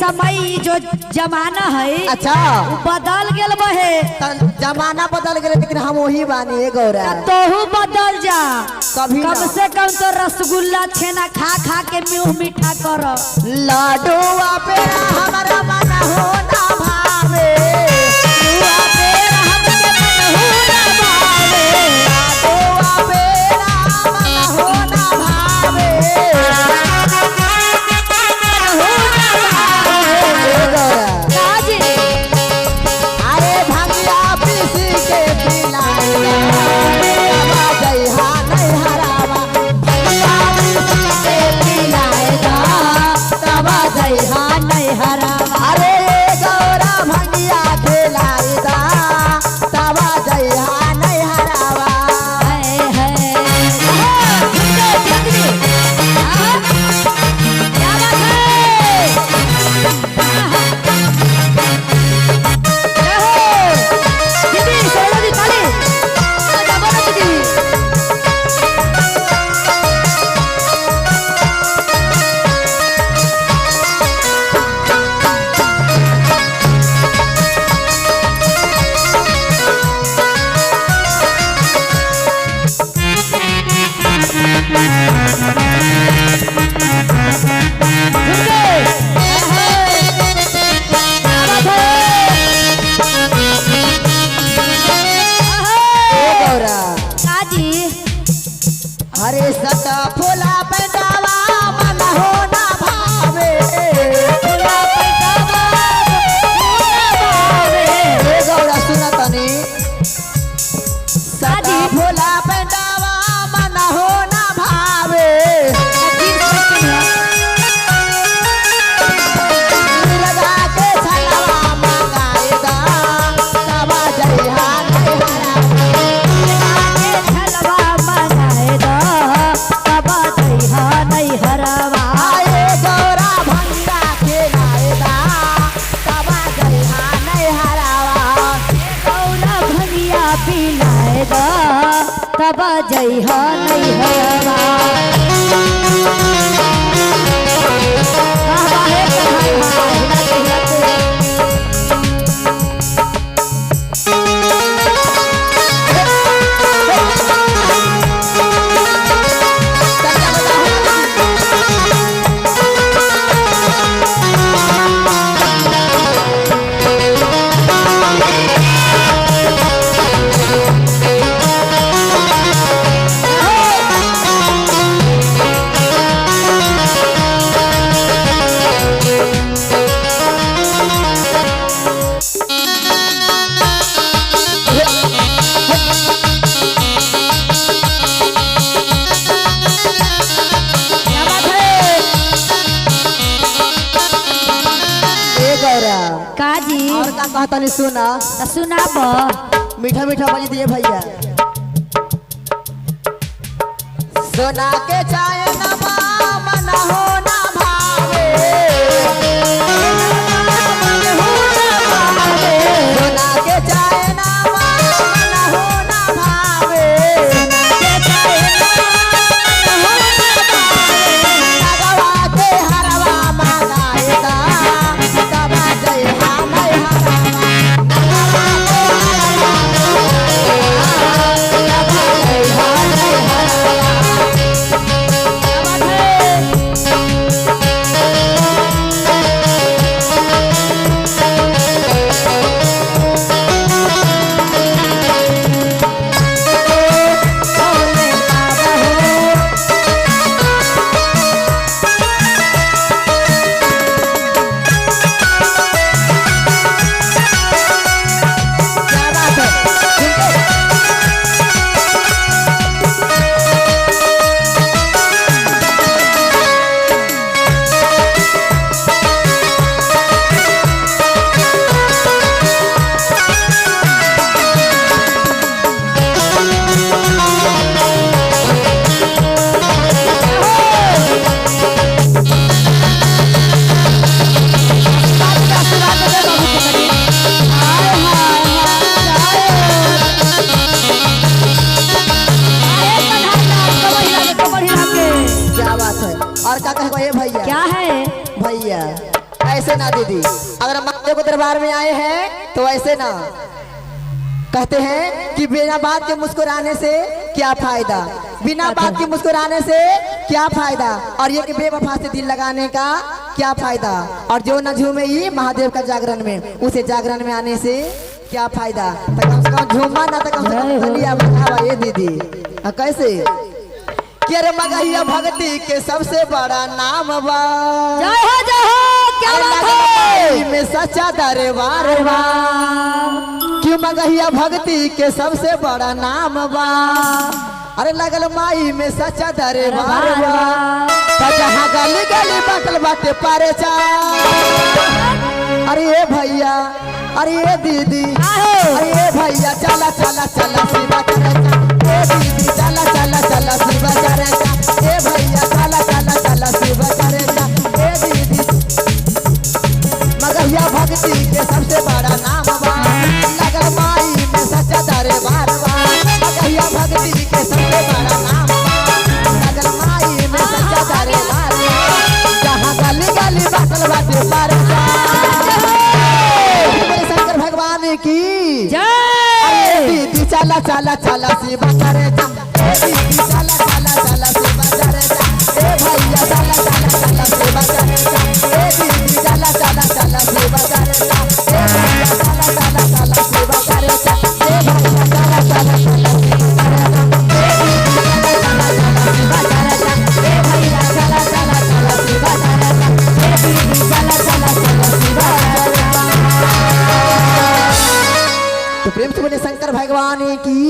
समय जो जमाना है अच्छा उ बदल गेल बहे। त जमाना बदल गेलै लेकिन हम वही बानी ए गौरा। तोहू बदल जा। कभी ना। कम से कम तो रसगुल्ला छेना खा खा के मुंह मीठा कर। लाडुआ पेड़ा हमारा मन हो ना भावे। लाडुआ पेड़ा मन हो ना भावे। ए गौरा काजी अरे भंगिया पीसी के पिलाएगा बाबा जइहा नहीं हरावा। भंगिया पीसी के पिलाएगा तबा जइहा नहीं हरावा। अरे गौरा भंगिया खिलाएगा तबा जइहा नहीं हरावा। है है क्या बात है? दीदी सोलो दी ताली बजाबो ना दीदी। झुमके क्या बात है? ए गौरा काजी अरे सत फूला पैदावा मन हो ना भावे। फूला पैदावा फूला भावे। ए गौरा सुना तनी सत काजी। फूला पैदावा मन हो ना भावे। लगा के छलवा मंगाएगा तबा जइहा नहीं हरावा। छलवा मंगाए दो तब जइहा नहीं हरावा। आए गौरा भंगा खिलाएगा तबा जइहा नहीं हरावा। गौरा भंगिया पिलाए दो तब जइहा नहीं हरावा। वाह वाह हे कन्हैया, हिलाते हिलाते। क्या बात है? ए गौरा काजी और का कहतनी सुना। त सुनाब। मीठा मीठा बज दिए भैया। सोना के चाय नमा मन हो ना भावे। सोना के चाय नमा मन हो ना भावे। नगवा के हरवा मंगाएगा तबा जइहा नहीं हरावा। नगवा के हरवा मंगाएगा तबा जइहा नहीं हरावा। ऐसे ना दीदी, अगर महादेव के दरबार में आए हैं तो ऐसे ना। कहते हैं कि बिना बात के मुस्कुराने से क्या फायदा, बिना बात के मुस्कुराने से क्या फायदा, और ये कि बेवफा से दिल लगाने का क्या फायदा, और जो न झूमे ये महादेव का जागरण में, उसे जागरण में आने से क्या फायदा। तो कम से कम झूमा ना तो कम से कम तलिया बजावा ये दीदी। हाँ, कैसे कि अरे मगहिया भक्ति के सबसे बड़ा नाम बा, जय हो जय हो, क्या बात है। में सच्चा दरबार बा, क्यों मगहिया भक्ति के सबसे बड़ा नाम बा, अरे लगल माई में सच्चा दरबार बा, त जहाँ गली गली बाटल बाटे पारे चा। अरे ए भैया, अरे ए दीदी, अरे ए भैया चला चला चला शिवा करे चा, ए दीदी चला चला चला शिवा करे चा, ए भैया चला चला चला शिवा करे चा, ए दीदी। मगहिया भक्ति के सबसे बड़ा नाम बा, लगल माई में सच्चा दरबार बा, मगहिया भक्ति के सबसे बड़ा नाम बा, लगल माई में सच्चा दरबार बा, जहाँ गली गली बाटल बाटे पार जा। बोले शंकर भगवान की जय। अरे दीदी चला चला चला शिवा करे जा, ए दीदी चला चला चला शिवा करे जा, ए भैया चला चला चला शिवा करे जा, ए दीदी चला चला चला शिवा करे जा, ए भैया चला चला चला शिवा करे जा, ए भैया चला चला चला शिवा करे जा, ए दीदी चला चला चला शिवा करे जा, ए भैया चला चला चला शिवा करे जा, ए दीदी चला चला चला शिवा करे जा। तो प्रेम से बोले शंकर भगवान की।